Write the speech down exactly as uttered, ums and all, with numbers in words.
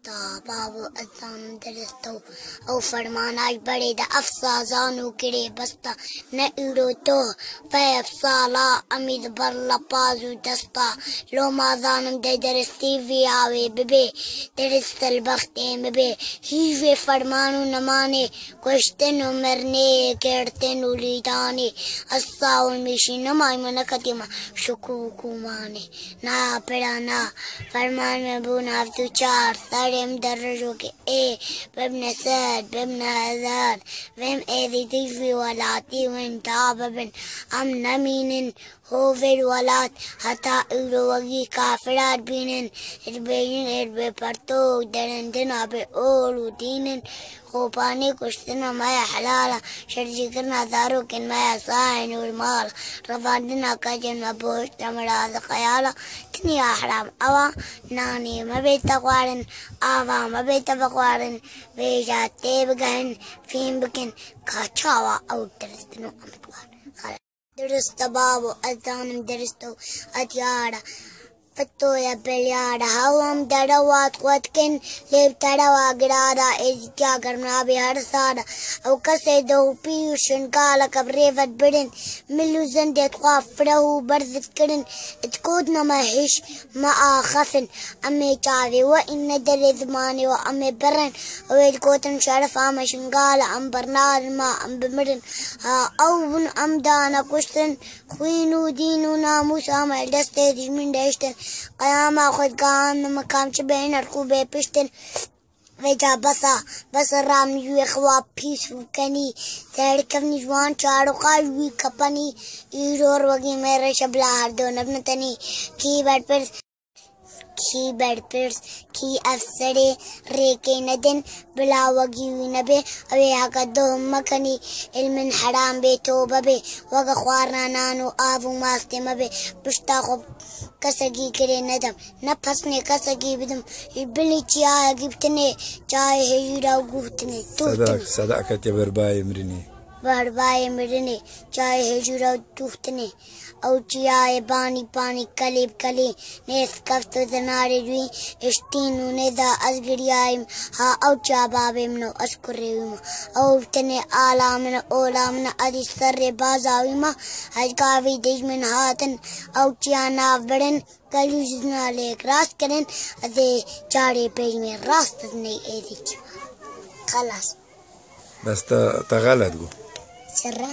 Babo, ez zanim derista û ew fermana ji berê de ev sazan û kirê besta ne îro to. Peyv sala em î di ber lepaz û desta. Loma zanim de deristî vî awê bibê, derist li bextê min bê. Hîç vê ferman û nemanê, kuştin û mirinê, girtin û lîdanê. Ez sawil mêşî nemayme, neketîme şik û kûmanê. Na pira na, ferman me bû nav du çar, serê min de rojokê ê, bibne sed, bibne hezar. Vêm êdî tij vî welatî winda bibin, em nemînin. Hovêr welat heta îro wegî kafira dibînin, dibêjin êr bê pertok, derindina bê ol û dînin. Kopanî kuştina me ya helal e, şercîkirina zarokên me ya sayin û mal, revandina keçên me boş demira di xeyal e. Tiniya heram ew e, nanê me bê te xwarin, ava me bê te vexwarin, vêca tê bigehin, fîm bikin ka çawa ew diristin û em dixwarin. Dirist e babo, ez zanim dirist e û etiyar e. Fitoye bilyar e, hew em derewa xwe dikin, lê bi terewa girar e, êzîtiya germ nabê her sar e. Ew kesê dewpî û şingaleke bi rê ve dibirin, mil û zindê dixwa fireh û berz dikirin, dikotine me hiş, me axefin. Em ê çavê we îne derê zimanê we, em ê birin. Ew ê dikotin şerefa me şingal e, em bernadin me, em bimirin. Ha, ew bûn em dane kuştin, xwîn û dîn û namûsa me li destê dijmin de hiştin. Qeyama xwe digahandin me kam çi bê nerx û bê piştin. Vêca besa, besa ram ji wê xewa pîs û kenî, serkevnî ji wan çaroka ji wî kepenî, îro wegî mêreşe bila her do nebine tenî. Kî berpirs, kî berpirs, kî efserê rêkê nedin, bila wegî wî nebê, ew ê heke doh mekenî, il min heram bê, tobe bê, weke xwarina nan û av û mastê me bê, pişta xwe kesekî girê nedim, ne pesnê kesekî bidim, ji bilî çiyayekî bitinê, çayê hêjîra û guh tinê, tuh Sedak, tinê. Sedak ketiye ber bayê mirinê. Ber bayê mirinê, çayê hêjîra û tuh tinê. Ew çiyayê banî banî, kelî bi kelî, nêz keft û dinarê wî, hiştîn û nêda ez giriyayim, ha ew çiya babê min o, ez kurê wî me. Ew bi tenê ala min e, ola min e, ez î serê baza wî me, ez gavî dijmin hatin, ew çiya nav birin, gelî ji zina lêk rast kirin, ez ê carê pêncmê rast ez ney êdî çi. Xelas. Bes te, te xelet got. Çira?